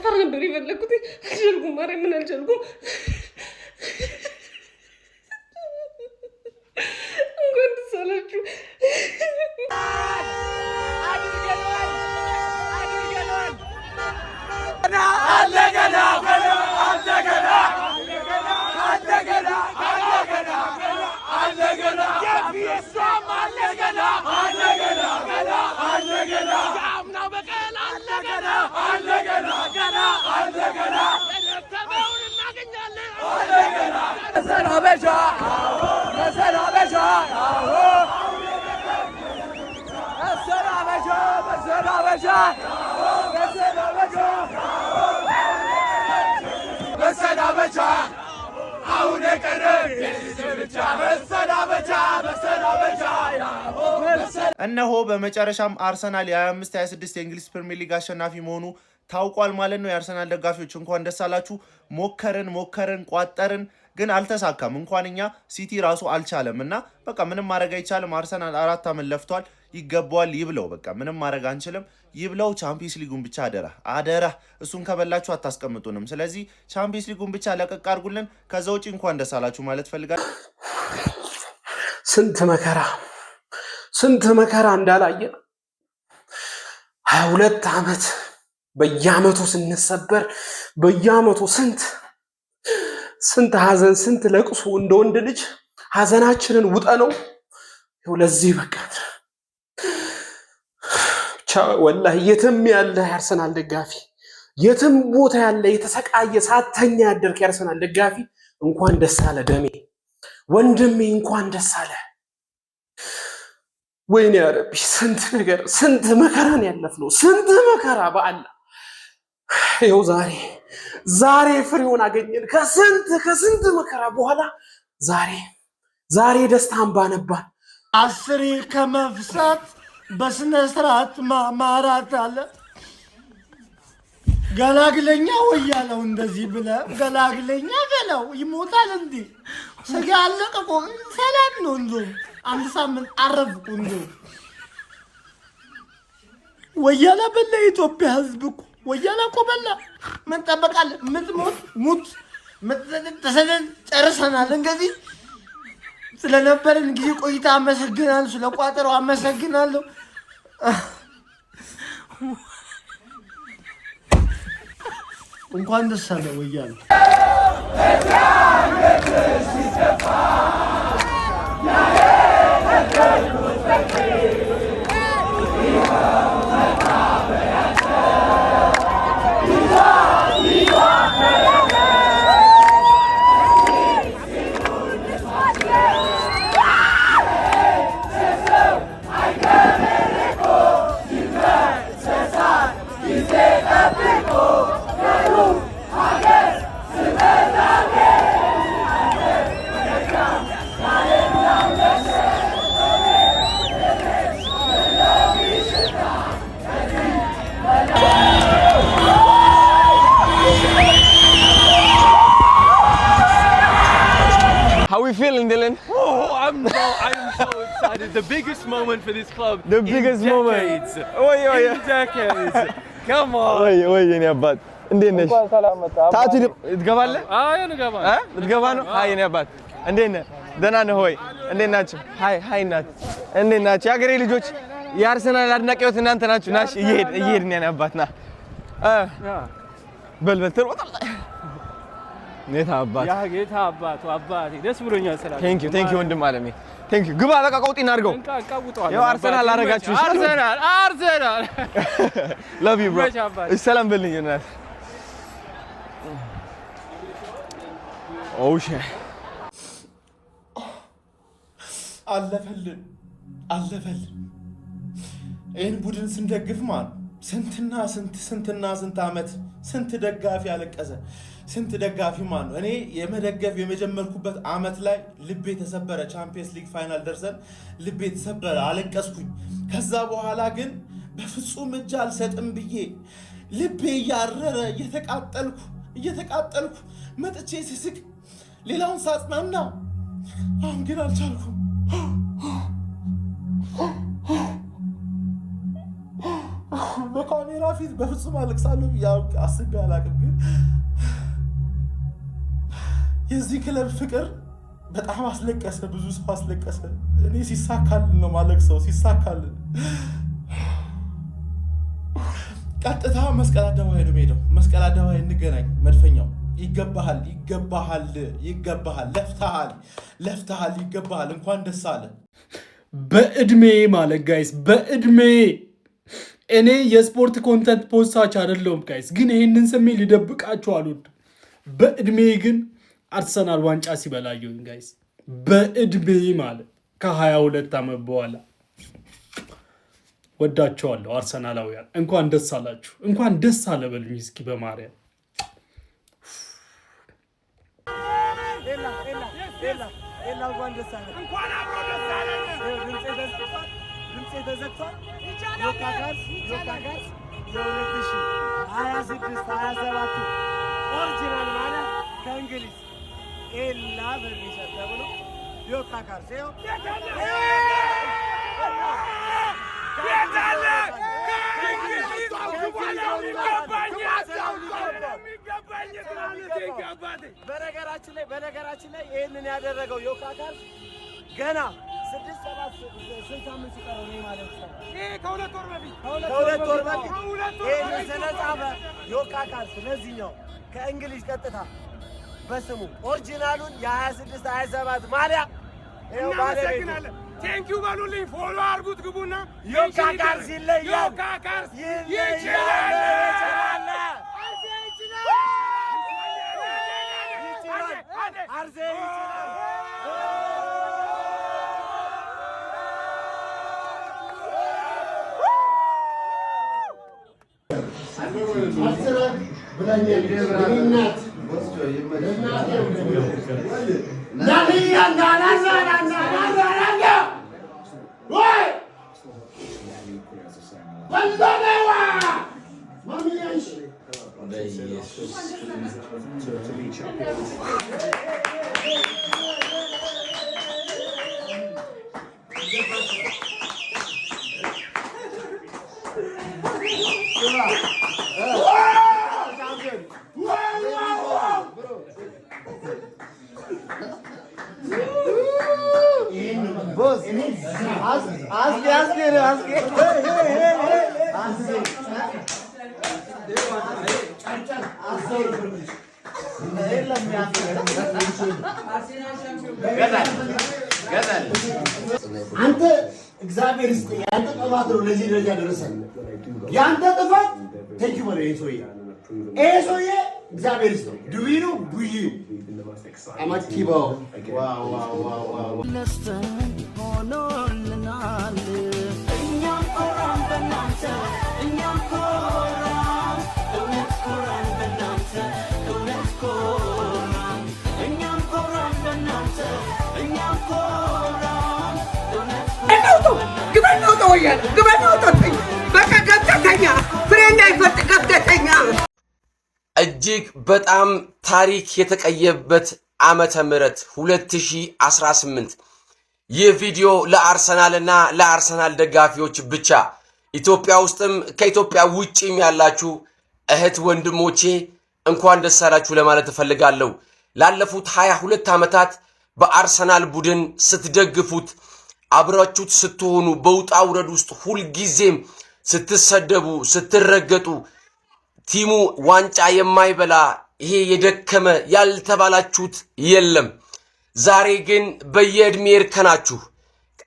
መጨፈር ነበር የፈለኩት። አልቻልኩም፣ ማርያምን አልቻልኩም። እንኳን ደስ አላችሁ። እነሆ በመጨረሻም አርሰናል የ25/26 የእንግሊዝ ፕሪሚየር ሊግ አሸናፊ መሆኑ ታውቋል ማለት ነው። የአርሰናል ደጋፊዎች እንኳን ደስ አላችሁ። ሞከርን ሞከርን ቋጠርን፣ ግን አልተሳካም። እንኳን እኛ ሲቲ ራሱ አልቻለም እና በቃ ምንም ማድረግ አይቻልም። አርሰናል 4 ዓመት ለፍቷል፣ ይገባዋል። ይብለው፣ በቃ ምንም ማድረግ አንችልም። ይብለው። ቻምፒየንስ ሊጉን ብቻ አደራ አደራ፣ እሱን ከበላችሁ አታስቀምጡንም። ስለዚህ ቻምፒየንስ ሊጉን ብቻ ለቀቅ አድርጉልን። ከዛ ውጭ እንኳን ደስ አላችሁ ማለት ፈልጋለሁ። ስንት መከራ ስንት መከራ እንዳላየን፣ 22 ዓመት በየዓመቱ ስንሰበር፣ በየዓመቱ ስንት ስንት ሀዘን፣ ስንት ለቅሶ፣ እንደ ወንድ ልጅ ሀዘናችንን ውጠነው ለዚህ በቃ። ብቻ ወላሂ የትም ያለ የአርሰናል ደጋፊ፣ የትም ቦታ ያለ የተሰቃየ ሳተኛ ያደርክ የአርሰናል ደጋፊ እንኳን ደስ አለ፣ ደሜ ወንድሜ እንኳን ደስ አለ። ወይኔ ያረቢ፣ ስንት ነገር ስንት መከራን ያለፍነው፣ ስንት መከራ በአላህ። ይኸው ዛሬ ዛሬ ፍሬውን አገኘን። ከስንት ከስንት መከራ በኋላ ዛሬ ዛሬ ደስታን ባነባን። አስሬ ከመፍሳት በስነ ስርዓት ማራት አለ። ገላግለኛ ወያለው እንደዚህ ብለ ገላግለኛ በለው ይሞታል። እንዴ ስጋ አለቀ እኮ፣ ሰላም ነው። እንደውም አንድ ሳምንት አረፍኩ። እንደውም ወያላ በላ፣ የኢትዮጵያ ሕዝብ እኮ ወያላ እኮ በላ። ምን ጠበቃለህ? ምትሞት ሙት፣ ተሰደድ፣ ጨርሰናል። እንግዲህ ስለነበረን ጊዜ ቆይታ አመሰግናለሁ። ስለ ቋጠሮ አመሰግናለሁ። እንኳን ደስ አለ ወያላ። How we feeling, Dylan? Oh, I'm so excited. The biggest moment for this club The in biggest moment. decades. ወይ ወይ In decades. Come on. ወይ ወይ የኔ አባት፣ እንዴት ነሽ? ታቱ ትገባለህ? እ? ልትገባ ነው? Hi የኔ አባት፣ እንዴት ነህ? ደህና ነህ ወይ? እንዴት ናችሁ? Hi hi እናት፣ እንዴት ናችሁ? የሀገሬ ልጆች፣ የአርሰናል አድናቂዎች እናንተ ናችሁ። ናሽ እየሄድን እየሄድን የኔ አባት፣ ና በል በል ትሮጣለህ። የት አባት። ያ ጌታ አባቱ አባቴ፣ ደስ ብሎኛል ስላለ። Thank you, thank you ወንድም አለሜ፣ thank you። ግባ በቃ፣ ቀውጢ እናድርገው። እንቃውጠዋለን። ያው አርሰናል አደረጋችሁ። አርሰናል አርሰናል። Love you, bro። ይመችህ አባቴ። እሺ ሰላም በልኝ እናት። Oh shit. አለፈልን አለፈልን። ይህን ቡድን ስንደግፍ ማለት ስንትና ስንት ስንትና ስንት ዓመት ስንት ደጋፊ አለቀሰ። ስንት ደጋፊ ማለት ነው። እኔ የመደገፍ የመጀመርኩበት ዓመት ላይ ልቤ ተሰበረ። ቻምፒየንስ ሊግ final ደርሰን ልቤ ተሰበረ፣ አለቀስኩኝ። ከዛ በኋላ ግን በፍጹም እጅ አልሰጥም ብዬ ልቤ እያረረ እየተቃጠልኩ እየተቃጠልኩ መጥቼ ስስቅ ሌላውን ሳጽናና፣ አሁን ግን አልቻልኩም። በካሜራ ፊት በፍጹም አለቅሳለሁ ብዬ አስቤ አላቅም። ግን የዚህ ክለብ ፍቅር በጣም አስለቀሰ፣ ብዙ ሰው አስለቀሰ። እኔ ሲሳካልን ነው ማለቅሰው፣ ሲሳካልን። ቀጥታ መስቀል አደባባይ ነው የምሄደው። መስቀል አደባባይ እንገናኝ። መድፈኛው ይገባሃል፣ ይገባሃል፣ ይገባሃል። ለፍተሃል፣ ለፍተሃል፣ ይገባሃል። እንኳን ደስ አለ። በእድሜ ማለት guys፣ በእድሜ እኔ የስፖርት content ፖስታች አይደለሁም guys፣ ግን ይህንን ስሜት ሊደብቃችሁ አልወድም። በእድሜ ግን አርሰናል ዋንጫ ሲበላ አየሁኝ guys፣ በእድሜ ማለት ከ22 ዓመት በኋላ። ወዳቸዋለሁ አርሰናላውያን፣ እንኳን ደስ አላችሁ፣ እንኳን ደስ አለ በሉኝ እስኪ በማርያም። እንኳን ደስ አለ። እንኳን አብሮ ደስ አለን። ድምፄ ተዘግቷል። ዮካ ካርስ፣ ዮካ ካርስ የ2026 27 original ማለት ከእንግሊዝ ኤላ ፈርኒቸር ተብሎ ዮካ ካርስ ይኸው። በነገራችን ላይ ይህንን ያደረገው ዮካ ካርስ ገና 6፣ 7፣ ስንት ሳምንት ሲቀረው ነው ማለት ነው። ከ2 ወር በፊት፣ ከ2 ወር በፊት ይህንን ስለጻፈ ዮካ ካርስ ለዚህኛው ከእንግሊዝ ቀጥታ በስሙ original ኡን የ26 27 ማሊያ ይኸው ባለቤቱ። እናመሰግናለን። Thank you በሉልኝ። Follow አድርጉት፣ ግቡና። ዮካ ካርስ ይለያል። ዮካ ካርስ ይለያል። ይችላል። ይችላል። ይችላል። አርሴ ይችላል። አንተ እግዚአብሔር ይስጥ። የአንተ ጥፋት ነው ለዚህ ደረጃ ደረሰን። የአንተ ጥፋት thank you በለው። ይሄ ሰውዬ እግዚአብሔር ይስጠው። ድዊኑ ቡይ አማኪባው wow wow wow wow። ሆኖልናል። እኛም ኮራን በናንተ፣ እኛም ኮራን፣ እውነት ኮራን በናንተ፣ እውነት ኮራን፣ እኛም ኮራን በናንተ፣ እኛም ኮራን፣ እውነት። ግባና ውጣ፣ ወያኔ ግባና ውጣ። ተኛ፣ በቃ ገብተህ ተኛ። ፍሬ እንዳይፈጥ ገብተህ ተኛ። እጅግ በጣም ታሪክ የተቀየረበት ዓመተ ምህረት 2018። ይህ ቪዲዮ ለአርሰናልና ለአርሰናል ደጋፊዎች ብቻ፣ ኢትዮጵያ ውስጥም ከኢትዮጵያ ውጭም ያላችሁ እህት ወንድሞቼ እንኳን ደስ አላችሁ ለማለት እፈልጋለሁ። ላለፉት 22 ዓመታት በአርሰናል ቡድን ስትደግፉት፣ አብራችሁት ስትሆኑ፣ በውጣ ውረድ ውስጥ ሁልጊዜም ስትሰደቡ፣ ስትረገጡ፣ ቲሙ ዋንጫ የማይበላ፣ ይሄ የደከመ ያልተባላችሁት የለም። ዛሬ ግን በየዕድሜ እርከናችሁ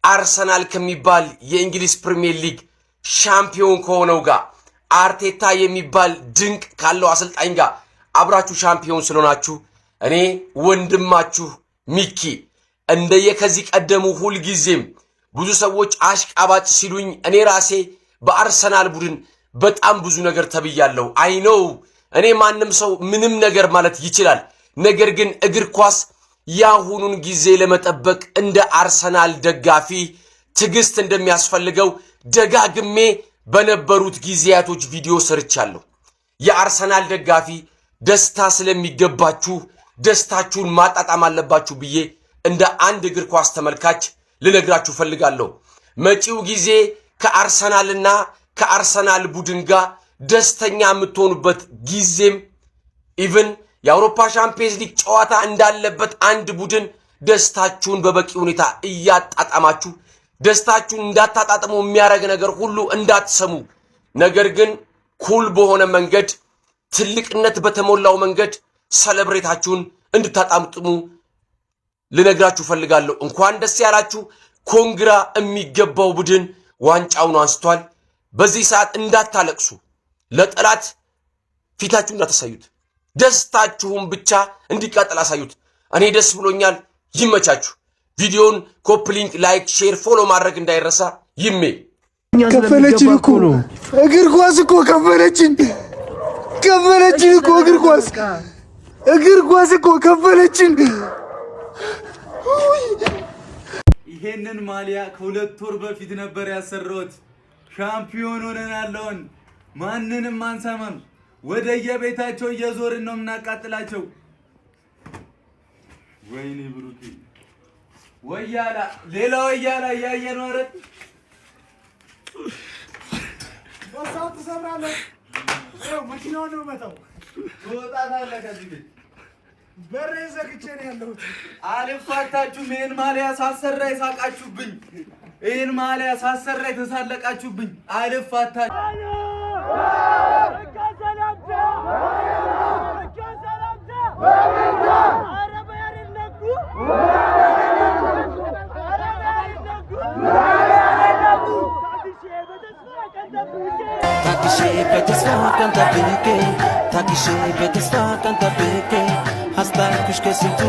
አርሰናል ከሚባል የእንግሊዝ ፕሪሚየር ሊግ ሻምፒዮን ከሆነው ጋር፣ አርቴታ የሚባል ድንቅ ካለው አሰልጣኝ ጋር አብራችሁ ሻምፒዮን ስለሆናችሁ እኔ ወንድማችሁ ሚኪ እንደየከዚህ ቀደሙ ሁልጊዜም ብዙ ሰዎች አሽቃባጭ ሲሉኝ እኔ ራሴ በአርሰናል ቡድን በጣም ብዙ ነገር ተብያለሁ። I know፣ እኔ ማንም ሰው ምንም ነገር ማለት ይችላል። ነገር ግን እግር ኳስ የአሁኑን ጊዜ ለመጠበቅ እንደ አርሰናል ደጋፊ ትዕግስት እንደሚያስፈልገው ደጋግሜ በነበሩት ጊዜያቶች ቪዲዮ ሰርቻለሁ። የአርሰናል ደጋፊ ደስታ ስለሚገባችሁ ደስታችሁን ማጣጣም አለባችሁ ብዬ እንደ አንድ እግር ኳስ ተመልካች ልነግራችሁ ፈልጋለሁ። መጪው ጊዜ ከአርሰናልና ከአርሰናል ቡድን ጋር ደስተኛ የምትሆኑበት ጊዜም፣ even የአውሮፓ ሻምፒየንስ ሊግ ጨዋታ እንዳለበት አንድ ቡድን ደስታችሁን በበቂ ሁኔታ እያጣጣማችሁ፣ ደስታችሁን እንዳታጣጥሙ የሚያደርግ ነገር ሁሉ እንዳትሰሙ፣ ነገር ግን cool በሆነ መንገድ፣ ትልቅነት በተሞላው መንገድ celebrate ኣችሁን እንድታጣጥሙ ልነግራችሁ ፈልጋለሁ። እንኳን ደስ ያላችሁ። Congra። የሚገባው ቡድን ዋንጫውን አንስቷል። በዚህ ሰዓት እንዳታለቅሱ፣ ለጠላት ፊታችሁ እንዳታሳዩት፣ ደስታችሁን ብቻ እንዲቃጠል አሳዩት። እኔ ደስ ብሎኛል። ይመቻችሁ። ቪዲዮን copy link፣ like፣ share፣ follow ማድረግ እንዳይረሳ። ይሜ። ከፈለችን እኮ እግር ኳስ እኮ ከፈለችን፣ ከፈለችን እኮ እግር ኳስ፣ እግር ኳስ እኮ ከፈለችን። ይሄንን ማሊያ ከ2 ወር በፊት ነበር ያሰራሁት። ሻምፒዮን ሆነናል። አሁን ማንንም አንሰማም። ወደ የቤታቸው እየዞርን ነው የምናቃጥላቸው። ወይኔ ብሩኬ፣ ወያላ ሌላ ወያላ እያየ ነው። ኧረ በሳው ትሰብራለህ። መኪናውን ነው መታው። ትወጣታለህ ከዚህ ቤት። በሬ ዘግቼ ነው ያለሁት። አልፋታችሁም። ይሄን ማሊያ ሳሰራ የሳቃችሁብኝ፣ ይሄን ማሊያ ሳሰራ የተሳለቃችሁብኝ፣ አልፋታችሁ። ታግሼ በተስፋ ቀን ጠብቄ፣ ታግሼ በተስፋ ቀን ጠብቄ፣ አስታልኩሽ ከስንቱ።